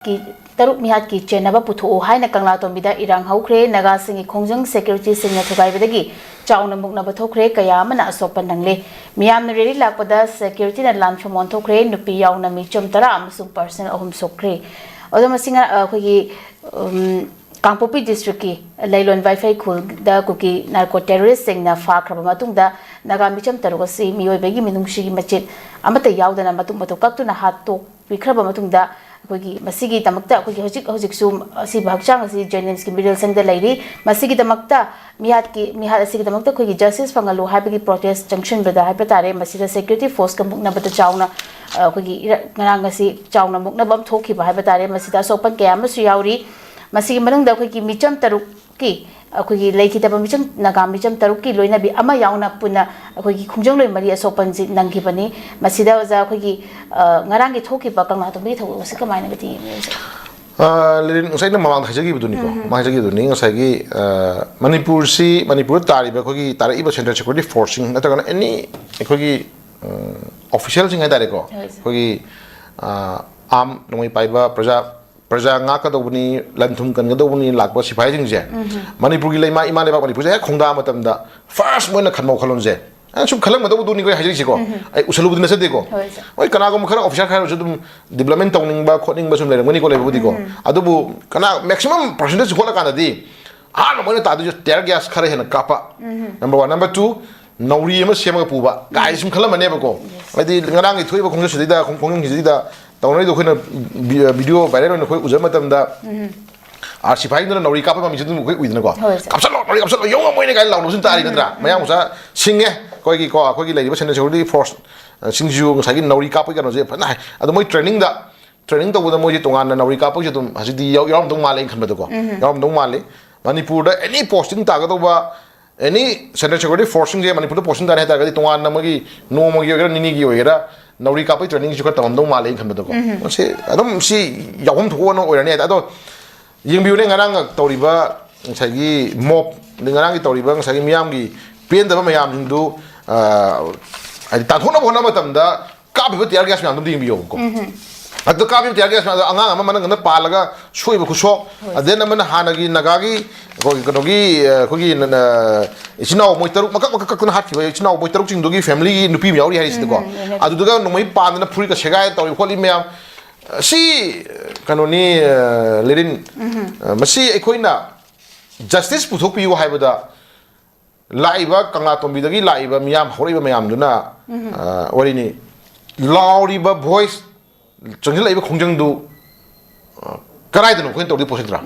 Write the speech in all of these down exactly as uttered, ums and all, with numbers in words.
ꯀꯤ ꯇꯔꯨꯛ ꯃꯤꯍꯥꯠꯀꯤ ꯆꯦꯟꯅꯕ ꯄꯨꯊꯣꯛꯎ ꯍꯥꯏꯅ ꯀꯪꯂꯥꯇꯣꯝꯕꯤꯗ ꯏꯔꯥꯡ ꯍꯧꯈ꯭ꯔꯦ꯫ ꯅꯥꯒꯥꯁꯤꯡꯒꯤ ꯈꯣꯡꯖꯪ ꯁꯦꯀ꯭ꯌꯨꯔꯤꯇꯤꯁꯤꯡꯅ ꯊꯨꯒꯥꯏꯕꯗꯒꯤ ꯆꯥꯎꯅ ꯃꯨꯛꯅꯕ ꯊꯣꯛꯈ꯭ꯔꯦ꯫ ꯀꯌꯥ ꯑꯃꯅ ꯑꯁꯣꯛꯄ ꯅꯪꯂꯦ꯫ ꯃꯤꯌꯥꯝꯅ ꯔꯦꯂꯤ ꯂꯥꯛꯄꯗ ꯁꯦꯀ꯭ꯌꯨꯔꯤꯇꯤꯅ ꯂꯥꯟꯐꯝ ꯑꯣꯟꯊꯣꯛꯈ꯭ꯔꯦ꯫ ꯅꯨꯄꯤ ꯌꯥꯎꯅ ꯃꯤꯆꯝ ꯇꯔꯥ ꯑꯃꯁꯨꯡ ꯄꯥꯔꯁꯅꯦꯜ ꯑꯍꯨꯝ ꯁꯣꯛꯈ꯭ꯔꯦ꯫ ꯑꯗꯣ ꯃꯁꯤ ꯉꯔꯥꯡ, ꯑ, ꯑꯩꯈꯣꯏꯒꯤ, ꯎꯝ, ꯀꯥꯡꯄꯣꯛꯄꯤ ꯗꯤꯁꯇ꯭ꯔꯤꯛꯀꯤ ꯂꯩꯂꯣꯟ ꯋꯥꯏꯐꯩ ꯈꯨꯜꯗ ꯀꯨꯀꯤ ꯅꯥꯔꯀꯣ ꯇꯦꯔꯣꯔꯤꯁꯁꯤꯡꯅ ꯐꯥꯈ꯭ꯔꯕ ꯃꯇꯨꯡꯗ ꯅꯥꯒꯥ ꯃꯤꯆꯝ ꯇꯔꯨꯛ ꯑꯁꯤ ꯃꯤꯑꯣꯏꯕꯒꯤ ꯃꯤꯅꯨꯡꯁꯤꯒꯤ ꯃꯆꯦꯠ ꯑꯃꯠꯇ ꯌꯥꯎꯗꯅ ꯃꯇꯨꯡ ꯃꯇꯧ ꯀꯛꯇꯨꯅ ꯍꯥꯠꯇꯣꯛ ꯄꯤꯈ꯭ꯔꯕ ꯃꯇꯨꯡꯗ, ꯑꯩꯈꯣꯏꯒꯤ ꯃꯁꯤꯒꯤꯗꯃꯛꯇ ꯑꯩꯈꯣꯏꯒꯤ ꯍꯧꯖꯤꯛ ꯍꯧꯖꯤꯛꯁꯨ ꯑꯁꯤꯕ ꯍꯛꯆꯥꯡ ꯑꯁꯤ ꯖꯦꯅꯤꯝꯁꯀꯤ ꯃꯤꯔꯦꯜ ꯁꯪꯗ ꯂꯩꯔꯤ꯫ ꯃꯁꯤꯒꯤꯗꯃꯛꯇ ꯃꯤꯍꯥꯠꯀꯤ, ꯃꯤꯍꯥꯠ ꯑꯁꯤꯒꯤꯗꯃꯛꯇ ꯑꯩꯈꯣꯏꯒꯤ ꯖꯁꯇꯤꯁ ꯐꯪꯍꯜꯂꯨ ꯍꯥꯏꯕꯒꯤ ꯄ꯭ꯔꯣꯇꯦꯁ ꯆꯪꯁꯤꯟꯕꯗ ꯍꯥꯏꯕ ꯇꯥꯔꯦ, ꯃꯁꯤꯗ ꯁꯦꯀ꯭ꯌꯨꯔꯤꯇꯤ ꯐꯣꯔꯁꯀ ꯃꯨꯛꯅꯕꯗ ꯆꯥꯎꯅ, ꯑ, ꯑꯩꯈꯣꯏꯒꯤ ꯏꯔ-, ꯉꯔꯥꯡ ꯑꯁꯤ ꯆꯥꯎꯅ ꯃꯨꯛꯅꯕ ꯑꯃ ꯊꯣꯛꯈꯤꯕ ꯍꯥꯏꯕ ꯇꯥꯔꯦ꯫ ꯃꯁꯤꯗ ꯑꯁꯣꯛꯄꯟ ꯀꯌꯥ ꯑꯃꯁꯨ ꯌꯥꯎꯔꯤ꯫ ꯃꯁꯤꯒꯤ ꯃꯅꯨꯡꯗ ꯑꯩꯈꯣꯏꯒꯤ ꯃꯤꯆꯝ ꯇꯔꯨꯛ ꯀꯤ ꯑꯩꯈꯣꯏꯒꯤ ꯂꯩꯈꯤꯗꯕ ꯃꯤꯆꯝ, ꯅꯥꯒꯥ ꯃꯤꯆꯝ ꯇꯔꯨꯛꯀꯤ ꯂꯣꯏꯅꯕꯤ ꯑꯃ ꯌꯥꯎꯅ ꯄꯨꯟꯅ ꯑꯩꯈꯣꯏꯒꯤ ꯈꯣꯡꯖꯪꯂꯣꯏ ꯃꯔꯤ ꯑꯁꯣꯛꯄꯟꯁꯤ ꯅꯪꯈꯤꯕꯅꯤ꯫ ꯃꯁꯤꯗ ꯑꯣꯖꯥ ꯑꯩꯈꯣꯏꯒꯤ, ꯑ, ꯉꯔꯥꯡꯒꯤ ꯊꯣꯛꯈꯤꯕ ꯀꯪꯂꯥꯇꯣꯝꯕꯤꯒꯤ ꯊꯧꯗꯣꯛ ꯑꯁꯤ ꯀꯃꯥꯏꯅꯒꯗꯤ ꯌꯦꯡꯕꯤ ꯑꯣꯖꯥ? ꯑ, ꯂꯤꯂꯤꯟ, ꯉꯁꯥꯏ ꯑꯩꯅ ꯃꯃꯥꯡꯗ ꯍꯥꯏꯖꯈꯤꯕꯗꯨꯅꯤꯀꯣ, ꯎꯝ, ꯎꯝ꯫ ꯃꯃꯥꯡ ꯍꯥꯏꯖꯈꯤꯕꯗꯨꯅꯤ, ꯉꯁꯥꯏꯒꯤ, ꯑ, ꯃꯅꯤꯄꯨꯔꯁꯤ, ꯃꯅꯤꯄꯨꯔꯗ ꯇꯥꯔꯤꯕ ꯑꯩꯈꯣꯏꯒꯤ ꯇꯥꯔꯛꯏꯕ ꯁꯦꯟꯇ꯭ꯔꯦꯜ ꯁꯦꯀ꯭ꯌꯨꯔꯤꯇꯤ ꯐꯣꯔꯁꯁꯤꯡ ꯅꯠꯇ꯭ꯔꯒꯅ ꯑꯦꯅꯤ ꯑꯩꯈꯣꯏꯒꯤ, ꯑ, ꯑꯣꯐꯤꯁꯤꯌꯦꯜꯁꯤꯡ ꯍꯥꯏꯇꯥꯔꯦꯀꯣ, ꯍꯣꯏ, ꯁꯔ꯫ ꯑꯩꯈꯣꯏꯒꯤ, ꯑ, ꯑꯥꯝ ꯅꯣꯡꯃꯩ ꯄꯥꯏꯕ ꯄ꯭ꯔꯖꯥ ꯄ꯭ꯔꯖꯥ ꯉꯥꯛꯀꯗꯧꯕꯅꯤ, ꯂꯟ ꯊꯨꯝ ꯀꯟꯒꯗꯧꯕꯅꯤ ꯂꯥꯛꯄ ꯁꯤꯐꯥꯏꯁꯤꯡꯁꯦ, ꯎꯝ꯫ ꯃꯅꯤꯄꯨꯔꯒꯤ ꯂꯩꯃꯥ, ꯏꯃꯥ ꯂꯩꯕꯥꯛ ꯃꯅꯤꯄꯨꯔꯁꯦ ꯍꯦꯛ ꯈꯣꯡꯗꯥ ꯃꯇꯝꯗ ꯐꯥꯔꯁ ꯃꯣꯏꯅ ꯈꯟꯕ ꯋꯥꯈꯜꯂꯣꯟꯁꯦ, ꯑꯩꯅ ꯁꯨꯝ ꯈꯜꯂꯝꯒꯗꯧꯕꯗꯨꯅꯤꯀꯣ ꯑꯩ ꯍꯥꯏꯖꯔꯤꯁꯦꯀꯣ꯫ ꯎꯝ꯫ ꯑꯩ ꯎꯁꯜꯂꯨꯕꯗꯤ ꯅꯠꯆꯗꯦꯀꯣ꯫ ꯍꯣꯏ, ꯁꯔ꯫ ꯍꯣꯏ, ꯀꯅꯥꯒꯨꯝꯕ ꯈꯔ ꯑꯣꯐꯤꯁꯥꯔ ꯈꯔꯁꯨ ꯑꯗꯨꯝ ꯗꯤꯕ꯭ꯂꯞꯃꯦꯟ ꯇꯧꯅꯤꯡꯕ ꯈꯣꯠꯅꯤꯡꯕ ꯁꯨꯝ ꯂꯩꯔꯝꯒꯅꯤꯀꯣ, ꯂꯩꯕꯕꯨꯗꯤꯀꯣ꯫ ꯎꯝ꯫ ꯑꯗꯨꯕꯨ ꯀꯅꯥ, ꯃꯦꯛꯁꯤꯃꯝ ꯄꯥꯔꯁꯦꯟꯇꯦꯖ ꯍꯣꯠꯂꯀꯥꯟꯗꯗꯤ ꯑꯍꯥꯟꯕ ꯃꯣꯏꯅ ꯇꯥꯗꯣꯏꯁꯦ ꯇꯤꯌꯔ ꯒ꯭ꯌꯥꯁ ꯈꯔ ꯍꯦꯟꯅ ꯀꯥꯞꯄ꯫ ꯎꯝ꯫ Number one. ꯅꯝꯕꯔ ꯇꯨ, ꯅꯥꯎꯔꯤ ꯑꯃ ꯁꯦꯝꯃꯒ ꯄꯨꯕ ꯀꯥꯏ ꯁꯨꯝ ꯈꯜꯂꯝꯃꯅꯦꯕꯀꯣ꯫ ꯌꯦꯁ꯫ ꯍꯥꯏꯗꯤ ꯉꯔꯥꯡꯒꯤ ꯊꯣꯛꯏꯕ ꯈꯣꯡꯆꯠꯁꯤꯗꯩꯗ, ꯈꯣꯡ-, ꯈꯣꯡꯖꯪꯁꯤꯗꯩꯗ ꯇꯧꯅꯔꯤꯗꯣ ꯑꯩꯈꯣꯏꯅ ꯚꯤ-, ꯚꯤꯗꯤꯑꯣ ꯚꯥꯏꯔꯦꯜ ꯑꯣꯏꯅ ꯑꯩꯈꯣꯏ ꯎꯖꯕ ꯃꯇꯝꯗ, ꯎꯝ꯫ ꯑꯥꯔ ꯁꯤꯐꯥꯏꯗꯨꯅ ꯅꯥꯎꯔꯤ ꯀꯥꯞꯄ ꯃꯃꯤꯁꯦ ꯑꯗꯨꯝ ꯑꯩꯈꯣꯏ ꯎꯏꯗꯅꯀꯣ꯫ ꯍꯣꯏ, ꯁꯔ꯫ "ꯀꯥꯞꯁꯜꯂꯣ, ꯅꯥꯎꯔꯤ ꯀꯥꯞꯁꯜꯂꯣ, ꯌꯧ ꯉꯝꯃꯣꯏꯅꯦ" ꯀꯥꯏꯅ ꯂꯥꯎꯅꯕꯁꯨ ꯇꯥꯔꯤ ꯅꯠꯇ꯭ꯔꯥ? ꯎꯝ, ꯎꯝ꯫ ꯃꯌꯥꯡ ꯃꯆꯥ ꯁꯤꯡꯉꯦ꯫ ꯑꯩꯈꯣꯏꯒꯤ ꯀꯣ, ꯑꯩꯈꯣꯏꯒꯤ ꯂꯩꯔꯤꯕ ꯁꯦꯟꯇ꯭ꯔꯦꯜ ꯁꯦꯀ꯭ꯌꯨꯔꯤꯇꯤ ꯐꯣꯔꯁ, ꯑ, ꯁꯤꯡꯁꯤꯁꯨ ꯉꯁꯥꯏꯒꯤ ꯅꯥꯎꯔꯤ ꯀꯥꯞꯄꯒꯤ ꯀꯩꯅꯣꯁꯦ ꯐꯖꯅ ꯍꯥꯏ꯫ ꯑꯗꯣ ꯃꯣꯏ ꯇ꯭ꯔꯦꯅꯤꯡꯗ, ꯇ꯭ꯔꯦꯅꯤꯡ ꯇꯧꯕꯗ ꯃꯣꯏꯁꯦ ꯇꯣꯉꯥꯟꯅ ꯅꯥꯎꯔꯤ ꯀꯥꯞꯄꯒꯤꯁꯨ ꯑꯗꯨꯝ ꯍꯧꯖꯤꯛꯇꯤ ꯌꯥꯎ-, ꯌꯥꯎꯔꯝꯗꯧ ꯃꯥꯜꯂꯦ ꯑꯩꯅ ꯈꯟꯕꯗꯀꯣ꯫ ꯎꯝ꯫ ꯌꯥꯎꯔꯝꯗꯧ ꯃꯥꯜꯂꯤ꯫ ꯃꯅꯤꯄꯨꯔꯗ ꯑꯦꯅꯤ ꯄꯣꯁꯇꯤꯡ ꯇꯥꯒꯗꯧꯕ ꯑꯦꯅꯤ ꯁꯦꯟꯇ꯭ꯔꯦꯜ ꯁꯦꯀ꯭ꯌꯨꯔꯤꯇꯤ ꯐꯣꯔꯁꯁꯤꯡꯁꯦ ꯃꯅꯤꯄꯨꯔꯗ ꯄꯣꯁꯇꯤꯡ ꯇꯥꯔꯦ ꯍꯥꯏ ꯇꯥꯔꯒꯗꯤ ꯇꯣꯉꯥꯟꯅ ꯃꯣꯏꯒꯤ ꯅꯣꯡꯃꯒꯤ ꯑꯣꯏꯒꯦꯔꯥ ꯅꯤꯅꯤꯒꯤ ꯑꯣꯏꯒꯦꯔꯥ ꯅꯥꯎꯔꯤ ꯀꯥꯞꯄꯒꯤ ꯇ꯭ꯔꯦꯅꯤꯡꯁꯨ ꯈꯔ ꯇꯧꯔꯝꯗꯧ ꯃꯥꯜꯂꯦ ꯑꯩꯅ ꯈꯟꯕꯗꯀꯣ꯫ ꯎꯝ꯫ ꯃꯁꯤ ꯑꯗꯨꯝ ꯁꯤ ꯌꯥꯎꯐꯝ ꯊꯣꯛꯄ ꯑꯣꯏꯔꯅꯤ ꯍꯥꯏ ꯇꯥꯔꯦ꯫ ꯑꯗꯣ ꯌꯦꯡꯕꯤꯌꯨꯅꯦ, ꯉꯔꯥꯡ ꯇꯧꯔꯤꯕ ꯉꯁꯥꯏꯒꯤ ꯃꯣꯞ, ꯑꯗꯩ ꯉꯔꯥꯡꯒꯤ ꯇꯧꯔꯤꯕ ꯉꯁꯥꯏꯒꯤ ꯃꯤꯌꯥꯝꯒꯤ ꯄꯦꯟꯗꯕ ꯃꯌꯥꯝꯁꯤꯡꯗꯨ, ꯑ, ꯍꯥꯏꯗꯤ ꯇꯥꯟꯊꯣꯛꯅꯕ ꯍꯣꯠꯅꯕ ꯃꯇꯝꯗ ꯀꯥꯞꯄꯤꯕ ꯇꯤꯌꯔ ꯒ꯭ꯌꯥꯁ ꯃꯌꯥꯝꯗꯨ ꯑꯝꯇ ꯌꯦꯡꯕꯤꯌꯣꯕꯀꯣ꯫ ꯎꯝ꯫ ꯑꯗꯨ ꯀꯥꯞꯄꯤꯕ ꯇꯤꯌꯥꯔ ꯒ꯭ꯌꯥꯁ ꯃꯌꯥꯝꯗꯣ ꯑꯉꯥꯡ ꯑꯃ ꯃꯅꯪꯒꯟꯗ ꯄꯥꯜꯂꯒ ꯁꯣꯛꯏꯕ ꯈꯨꯁꯣꯛ, ꯑꯗꯦꯟ ꯑꯃꯅ ꯍꯥꯟꯅꯒꯤ ꯅꯥꯒꯥꯒꯤ ꯑꯩꯈꯣꯏꯒꯤ ꯀꯩꯅꯣꯒꯤ ꯑ, ꯑꯩꯈꯣꯏꯒꯤ ꯅ- ꯅ- ꯏꯆꯤꯟ ꯏꯅꯥꯎ ꯃꯣꯏ ꯇꯔꯨꯛ ꯃꯀꯛ ꯃꯀꯛ ꯀꯛꯇꯅ ꯍꯥꯠꯈꯤꯕ ꯏꯆꯤꯟ ꯏꯅꯥꯎ ꯃꯣꯏ ꯇꯔꯨꯛꯁꯤꯡꯗꯨꯒꯤ ꯐꯦꯃꯤꯂꯤꯒꯤ ꯅꯨꯄꯤ ꯑꯃ ꯌꯥꯎꯔꯤ ꯍꯥꯏꯔꯤꯁꯤꯗꯤꯀꯣ꯫ ꯎꯝ, ꯎꯝ, ꯎꯝ꯫ ꯑꯗꯨꯗꯨꯒ ꯅꯣꯡꯃꯩ ꯄꯥꯟꯗꯅ ꯐꯨꯔꯤꯒ ꯁꯦꯒꯥꯏ ꯇꯧꯔꯤ ꯈꯣꯠꯂꯤ ꯃꯌꯥꯝ, ꯑ, ꯁꯤ ꯑ, ꯀꯩꯅꯣꯅꯤ, ꯑ, ꯂꯤꯔꯤꯟ꯫ ꯑ, ꯃꯁꯤ ꯑꯩꯈꯣꯏꯅ ꯖꯁꯇꯤꯁ ꯄꯨꯊꯣꯛꯄꯤꯌꯨ ꯍꯥꯏꯕꯗ ꯂꯥꯛꯏꯕ ꯀꯪꯂꯥꯇꯣꯝꯕꯤꯗꯒꯤ ꯂꯥꯛꯏꯕ ꯃꯤꯌꯥꯝ, ꯍꯧꯔꯛꯏꯕ ꯃꯌꯥꯝꯗꯨꯅ, ꯑ, ꯋꯥꯔꯤꯅꯤ, ꯂꯥꯎꯔꯤꯕ ꯚꯣꯏꯁ, ꯆꯪꯁꯤꯜꯂꯛꯏꯕ ꯈꯣꯡꯖꯪꯗꯨ, ꯑ, ꯀꯗꯥꯏꯗꯅꯣ ꯑꯩꯈꯣꯏꯅ ꯇꯧꯔꯤ ꯄꯣꯠꯁꯤꯗ꯭ꯔꯥ?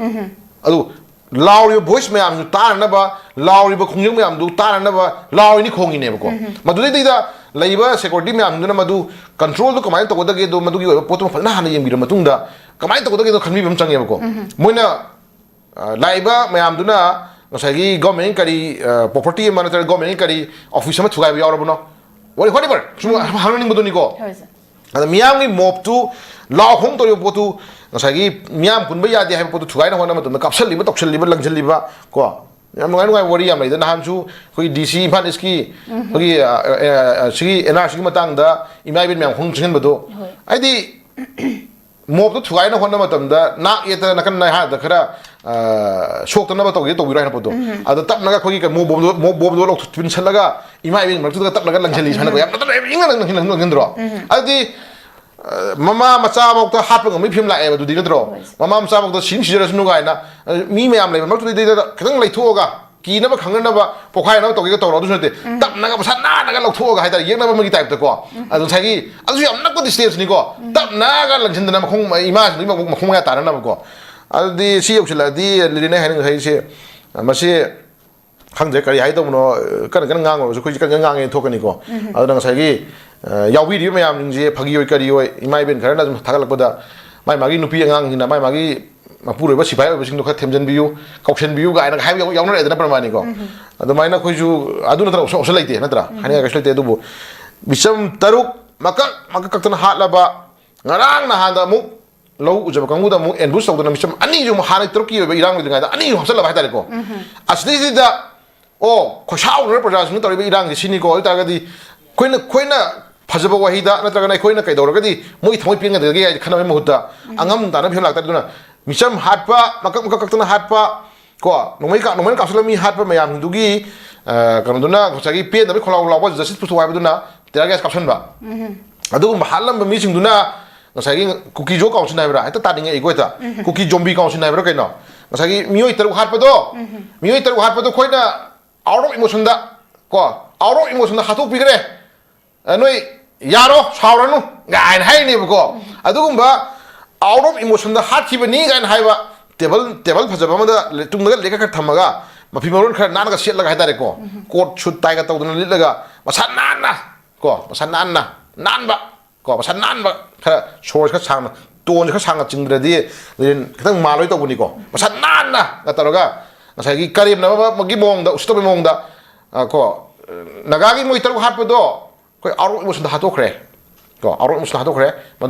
ꯑꯗꯨ ꯂꯥꯎꯔꯤꯕ ꯚꯣꯏꯁ ꯃꯌꯥꯝꯗꯨ ꯇꯥꯅꯅꯕ, ꯂꯥꯎꯔꯤꯕ ꯈꯣꯡꯖꯪ ꯃꯌꯥꯝꯗꯨ ꯇꯥꯅꯅꯕ ꯂꯥꯎꯔꯤꯅꯤ ꯈꯣꯡꯉꯤꯅꯦꯕꯀꯣ꯫ ꯃꯗꯨꯗꯩꯗꯨꯗ ꯂꯩꯕ ꯁꯦꯀ꯭ꯌꯨꯔꯤꯇꯤ ꯃꯌꯥꯝꯗꯨꯅ ꯃꯗꯨ ꯀꯟꯇ꯭ꯔꯣꯜꯗꯨ ꯀꯃꯥꯏꯅ ꯇꯧꯒꯗꯒꯦꯗꯣ, ꯃꯗꯨꯒꯤ ꯑꯣꯏꯕ ꯄꯣꯠꯇꯨꯃ ꯐꯖꯅ ꯍꯥꯟꯅ ꯌꯦꯡꯕꯤꯔ ꯃꯇꯨꯡꯗ ꯀꯃꯥꯏꯅ ꯇꯧꯒꯗꯒꯦꯗꯣ ꯈꯟꯕꯤꯕ ꯑꯃ ꯆꯪꯉꯦꯕꯀꯣ꯫ ꯃꯣꯏꯅ ꯑ, ꯂꯥꯛꯏꯕ ꯃꯌꯥꯝꯗꯨꯅ ꯉꯁꯥꯏꯒꯤ ꯒꯣꯔꯃꯦꯟ ꯀꯔꯤ, ꯑ, ꯄ꯭ꯔꯣꯄꯔꯇꯤ ꯑꯃ ꯅꯠꯇ꯭ꯔꯒ ꯒꯣꯔꯃꯦꯟ ꯀꯔꯤ ꯑꯣꯐꯤꯁ ꯑꯃ ꯊꯨꯒꯥꯏꯕ ꯌꯥꯎꯔꯕꯅꯣ? What- whatever, ꯁꯨꯝ ꯍꯪꯅꯅꯤꯡꯕꯗꯨꯅꯤꯀꯣ꯫ ꯍꯣꯏ, ꯁꯥꯔ꯫ ꯑꯗ ꯃꯤꯌꯥꯝꯒꯤ ꯃꯣꯞꯇꯨ, ꯂꯥꯎ ꯈꯣꯡ ꯇꯧꯔꯤꯕ ꯄꯣꯠꯇꯨ, ꯉꯁꯥꯏꯒꯤ ꯃꯤꯌꯥꯝ ꯄꯨꯟꯕ ꯌꯥꯗꯦ ꯍꯥꯏꯕ ꯄꯣꯠꯇꯨ ꯊꯨꯒꯥꯏꯅ ꯍꯣꯠꯅꯕ ꯃꯇꯝꯗ ꯀꯥꯞꯁꯜꯂꯤꯕ, ꯇꯧꯁꯜꯂꯤꯕ, ꯂꯪꯁꯤꯜꯂꯤꯕ ꯀꯣ, ꯌꯥꯝ ꯅꯨꯡꯉꯥꯏ ꯅꯨꯡꯉꯥꯏꯕ ꯋꯥꯔꯤ ꯌꯥꯝ ꯂꯩꯗ꯫ ꯅꯍꯥꯟꯁꯨ ꯑꯩꯈꯣꯏꯒꯤ ꯗꯤ ꯁꯤ ꯏꯝꯐꯥꯜ ꯏꯁꯀꯤ ꯑꯩꯈꯣꯏꯒꯤ, ꯑ, ꯑ, ꯑ, ꯁꯤꯒꯤ ꯑꯦꯟ ꯑꯥꯔ ꯁꯤꯒꯤ ꯃꯇꯥꯡꯗ ꯏꯃꯥ ꯏꯕꯦꯟ ꯃꯌꯥꯝ ꯈꯣꯡ ꯆꯪꯁꯤꯟꯕꯗꯣ, ꯍꯣꯏ꯫ ꯍꯥꯏꯗꯤ ꯃꯣꯞꯇꯣ ꯊꯨꯒꯥꯏꯅ ꯍꯣꯠꯅꯕ ꯃꯇꯝꯗ ꯅꯥꯛ ꯌꯦꯠꯇ ꯅꯥꯀꯟ ꯅꯥꯏꯍꯥꯗ ꯈꯔ, ꯑ, ꯁꯣꯛꯇꯅꯕ ꯇꯧꯒꯦ ꯇꯧꯕꯤꯔꯣ ꯍꯥꯏꯅ ꯄꯣꯠꯇꯣ꯫ ꯑꯗꯣ ꯇꯞꯅꯒ ꯑꯩꯈꯣꯏꯒꯤ ꯀꯩꯅꯣ ꯃꯣꯞ ꯕꯣꯝꯗꯣ, ꯃꯣꯞ ꯕꯣꯝꯗꯣ ꯂꯧꯊꯣꯛ-, ꯄꯤꯟꯁꯜꯂꯒ ꯏꯃꯥ ꯏꯕꯦꯟ ꯃꯔꯛꯇꯨꯗ ꯇꯞꯅꯒ ꯂꯪꯁꯤꯜꯂꯤ ꯁꯨꯃꯥꯏꯅꯀꯣ꯫ ꯌꯥꯝ ꯇꯞꯅ ꯏꯪꯅ ꯂꯪ-, ꯂꯪ-, ꯂꯪꯁꯤꯟꯗ꯭ꯔꯣ? ꯑꯗꯨꯗꯤ, ꯑ, ꯃꯃꯥ ꯃꯆꯥꯃꯛꯇ ꯍꯥꯠꯄ ꯉꯝꯕꯒꯤ ꯐꯤꯕꯝ ꯂꯥꯛꯑꯦꯕ ꯑꯗꯨꯗꯤ, ꯅꯠꯇ꯭ꯔꯣ? ꯍꯣꯏ꯫ ꯃꯃꯥ ꯃꯆꯥꯃꯛꯇ ꯁꯤꯅꯤ ꯁꯤꯖꯔꯁꯅꯨ ꯀꯥꯏꯅ, ꯑ, ꯃꯤ ꯃꯌꯥꯝ ꯂꯩꯕ ꯃꯔꯛꯇꯨꯗꯩꯗ ꯈꯤꯇꯪ ꯂꯩꯊꯣꯛꯑꯒ ꯀꯤꯅꯕ ꯈꯪꯅꯅꯕ ꯄꯣꯈꯥꯏꯅꯕ ꯇꯧꯒꯦꯒ ꯇꯧꯔꯣ꯫ ꯑꯗꯨꯁꯨ ꯅꯠꯇꯦ꯫ ꯇꯞꯅꯒ ꯃꯁꯥ ꯅꯥꯟꯅꯒ ꯂꯧꯊꯣꯛꯑꯒ ꯍꯥꯏꯇꯥꯔꯦ, ꯌꯦꯛꯅꯕ ꯑꯃꯒꯤ ꯇꯥꯏꯞꯇꯀꯣ꯫ ꯑꯗꯣ ꯉꯁꯥꯏꯒꯤ ꯑꯗꯨꯁꯨ ꯌꯥꯝ ꯅꯛꯄ ꯗꯤꯁꯇꯦꯟꯁꯅꯤꯀꯣ꯫ ꯇꯞꯅꯒ ꯂꯪꯁꯤꯟꯗꯅ ꯃꯈꯣꯡ, ꯏꯃꯥꯁꯤꯡꯗꯨꯒꯤ ꯃꯈꯣꯡ, ꯃꯈꯣꯡ ꯃꯌꯥ ꯇꯥꯅꯅꯕꯀꯣ꯫ ꯑꯗꯨꯗꯤ ꯁꯤ ꯌꯧꯁꯤꯜꯂꯛꯑꯗꯤ ꯂꯤꯔꯤꯅꯦ ꯍꯥꯏꯅꯤꯡ ꯉꯁꯥꯏꯁꯦ, ꯃꯁꯤ ꯈꯪꯗ꯭ꯔꯦ ꯀꯔꯤ ꯍꯥꯏꯗꯧꯕꯅꯣ, ꯀꯟꯅ ꯀꯟꯅ ꯉꯥꯡꯉꯨꯔꯁꯨ ꯑꯩꯈꯣꯏꯁꯦ ꯀꯟꯅ ꯀꯟꯅ ꯉꯥꯡꯉꯦꯅ ꯊꯣꯛꯀꯅꯤꯀꯣ꯫ ꯑꯗꯨꯅ ꯉꯁꯥꯏꯒꯤ, ꯑ, ꯌꯥꯎꯕꯤꯔꯤꯕ ꯃꯌꯥꯝꯁꯤꯡꯁꯦ ꯐꯥꯒꯤ ꯑꯣꯏ ꯀꯔꯤ ꯑꯣꯏ, ꯏꯃꯥ ꯏꯕꯦꯟ ꯈꯔꯅ ꯑꯗꯨꯝ ꯊꯥꯒꯠꯂꯛꯄꯗ ꯃꯥꯏ ꯃꯥꯒꯤ ꯅꯨꯄꯤ ꯑꯉꯥꯡꯁꯤꯡꯅ ꯃꯥꯏ ꯃꯥꯒꯤ ꯃꯄꯨꯔꯣꯏꯕ ꯁꯤꯐꯥꯏ ꯑꯣꯏꯕꯁꯤꯡꯗꯣ ꯈꯔ ꯊꯦꯝꯖꯤꯟꯕꯤꯌꯨ, ꯀꯧꯁꯟꯕꯤꯌꯨ ꯀꯥꯏꯅꯒ ꯍꯥꯏꯕ ꯌꯥꯎ-, ꯌꯥꯎꯅꯔꯛꯑꯦꯗꯅ ꯄ꯭ꯔꯃꯥꯅꯤꯀꯣ꯫ ꯑꯗꯨꯃꯥꯏꯅ ꯑꯩꯈꯣꯏꯁꯨ ꯑꯗꯨ ꯅꯠꯇꯅ ꯑꯣꯞꯁꯟ, ꯑꯣꯞꯁꯟ ꯂꯩꯇꯦ ꯅꯠꯇ꯭ꯔꯥ? ꯍꯥꯏꯅꯤꯡꯉꯥꯏ ꯀꯩꯁꯨ ꯂꯩꯇꯦ꯫ ꯑꯗꯨꯕꯨ ꯃꯤꯆꯝ ꯇꯔꯨꯛ ꯃꯀꯛ ꯃꯀꯛ ꯀꯛꯇꯅ ꯍꯥꯠꯂꯕ, ꯉꯔꯥꯡ ꯅꯍꯥꯟꯗ ꯑꯃꯨꯛ ꯂꯧ ꯎꯖꯕ ꯀꯥꯡꯕꯨꯗ ꯑꯃꯨꯛ ꯑꯦꯝꯕꯨꯁ ꯇꯧꯗꯅ ꯃꯤꯆꯝ ꯑꯅꯤꯁꯨ ꯑꯃꯨꯛ ꯍꯥꯟꯅ ꯇꯔꯨꯛꯀꯤ ꯑꯣꯏꯕ ꯏꯔꯥꯡ ꯂꯩꯇ꯭ꯔꯤꯉꯩꯗ ꯑꯅꯤ ꯑꯃꯨꯛ ꯍꯥꯞꯆꯜꯂꯕ ꯍꯥꯏꯇꯥꯔꯦꯀꯣ꯫ ꯑꯁꯤꯗꯩꯁꯤꯗ ꯑꯣ, ꯈꯣꯏꯁꯥꯎꯅꯔ ꯄ꯭ꯔꯖꯥꯁꯤꯡꯅ ꯇꯧꯔꯤꯕ ꯏꯔꯥꯡꯁꯤ ꯁꯤꯅꯤꯀꯣ꯫ ꯑꯗꯨ ꯑꯣꯏ ꯇꯥꯔꯒꯗꯤ ꯑꯩꯈꯣꯏꯅ, ꯑꯩꯈꯣꯏꯅ ꯐꯖꯕ ꯋꯥꯍꯩꯗ ꯅꯠꯇ꯭ꯔꯒꯅ ꯑꯩꯈꯣꯏꯅ ꯀꯩꯗꯧꯔꯒꯗꯤ ꯃꯣꯏ ꯊꯃꯣꯏ ꯄꯦꯟꯒꯗꯒꯦ ꯍꯥꯏꯗꯤ ꯈꯟꯅꯕꯒꯤ ꯃꯍꯨꯠꯇ ꯑꯉꯝ ꯇꯥꯟꯅꯕ ꯐꯤꯕꯝ ꯂꯥꯛꯇꯕꯗꯨꯅ ꯃꯤꯆꯝ ꯍꯥꯠꯄ, ꯃꯀꯛ ꯃꯀꯛ ꯀꯛꯇꯅ ꯍꯥꯠꯄ, ꯀꯣ, ꯅꯣꯡꯃꯩ ꯀꯥ-, ꯅꯣꯡꯃꯩꯅ ꯀꯥꯞꯁꯤꯜꯂꯒ ꯃꯤ ꯍꯥꯠꯄ ꯃꯌꯥꯝꯗꯨꯒꯤ, ꯑ, ꯀꯩꯅꯣꯗꯨꯅ ꯉꯁꯥꯏꯒꯤ ꯄꯦꯟꯗꯕꯒꯤ ꯈꯣꯜꯂꯥꯎ ꯂꯥꯎꯕ, "Justice ꯄꯨꯊꯣꯛ" ꯍꯥꯏꯕꯗꯨꯅ tear gas ꯀꯥꯞꯁꯤꯟꯕ꯫ ꯑꯗꯨꯒꯨꯝꯕ ꯍꯥꯠꯂꯝꯕ ꯃꯤꯁꯤꯡꯗꯨꯅ ꯉꯁꯥꯏꯒꯤ ꯀꯨꯀꯤ ꯖꯣ ꯀꯥꯎꯟꯁꯤꯜ ꯍꯥꯏꯕ꯭ꯔꯥ? ꯍꯦꯛꯇ ꯇꯥꯅꯤꯡꯉꯦ ꯑꯩꯀꯣ ꯍꯦꯛꯇ꯫ ꯀꯨꯀꯤ ꯖꯣꯝꯕꯤ ꯀꯥꯎꯟꯁꯤꯜ ꯍꯥꯏꯕ꯭ꯔꯥ ꯀꯩꯅꯣ? ꯉꯁꯥꯏꯒꯤ ꯃꯤꯑꯣꯏ ꯇꯔꯨꯛ ꯍꯥꯠꯄꯗꯣ, ꯃꯤꯑꯣꯏ ꯇꯔꯨꯛ ꯍꯥꯠꯄꯗꯣ ꯑꯩꯈꯣꯏꯅ out of emotionꯗ, ꯀꯣ, out of emotionꯗ ꯍꯥꯠꯇꯣꯛꯄꯤꯈ꯭ꯔꯦ꯫ ꯑ, "ꯅꯣꯏ ꯌꯥꯔꯣ, ꯁꯥꯎꯔꯅꯨ" ꯀꯥꯏꯅ ꯍꯥꯏꯔꯤꯅꯦꯕꯀꯣ꯫ ꯑꯗꯨꯒꯨꯝꯕ out of emotionꯗ ꯍꯥꯠꯈꯤꯕꯅꯤ ꯀꯥꯏꯅ ꯍꯥꯏꯕ, ꯇꯦꯕꯜ, ꯇꯦꯕꯜ ꯐꯖꯕ ꯑꯃꯗ ꯂꯦ-, ꯇꯨꯡꯗꯒ ꯂꯦꯛꯀ ꯈꯔ ꯊꯝꯃꯒ, ꯃꯐꯤ ꯃꯔꯣꯟ ꯈꯔ ꯅꯥꯟꯅꯒ ꯁꯦꯠꯂꯒ ꯍꯥꯏꯇꯥꯔꯦꯀꯣ, ꯀꯣꯠ ꯁꯨꯠ ꯇꯥꯏꯒ ꯇꯧꯗꯅ ꯂꯤꯠꯂꯒ, ꯃꯁꯥ ꯅꯥꯟꯅ, ꯀꯣ, ꯃꯁꯥ ꯅꯥꯟꯅ, ꯅꯥꯟꯕ, ꯀꯣ, ꯃꯁꯥ ꯅꯥꯟꯕ, ꯈꯔ ꯁꯣꯔ ꯈꯔ ꯁꯥꯡꯅ, ꯇꯣꯟꯁꯦ ꯈꯔ ꯁꯥꯡꯅ ꯆꯤꯡꯗ꯭ꯔꯗꯤ ꯈꯤꯇꯪ ꯃꯥꯜꯂꯣꯏ ꯇꯧꯕꯅꯤꯀꯣ꯫ ꯃꯁꯥ ꯅꯥꯟꯅꯒ ꯇꯧꯔꯒ ꯉꯁꯥꯏꯒꯤ ꯀꯔꯦꯝꯅꯕꯒꯤ ꯃꯑꯣꯡꯗ, ꯎꯁꯤꯠꯇꯕꯒꯤ ꯃꯑꯣꯡꯗ, ꯑ, ꯀꯣ, ꯅꯥꯒꯥꯒꯤ ꯃꯣꯏ ꯇꯔꯨꯛ ꯍꯥꯠꯄꯗꯣ ꯑꯩꯈꯣꯏ out of emotionꯗ ꯍꯥꯠꯇꯣꯛꯈ꯭ꯔꯦ꯫ ꯀꯣ, out of emotionꯗ ꯍꯥꯠꯇꯣꯛꯈ꯭ꯔꯦ꯫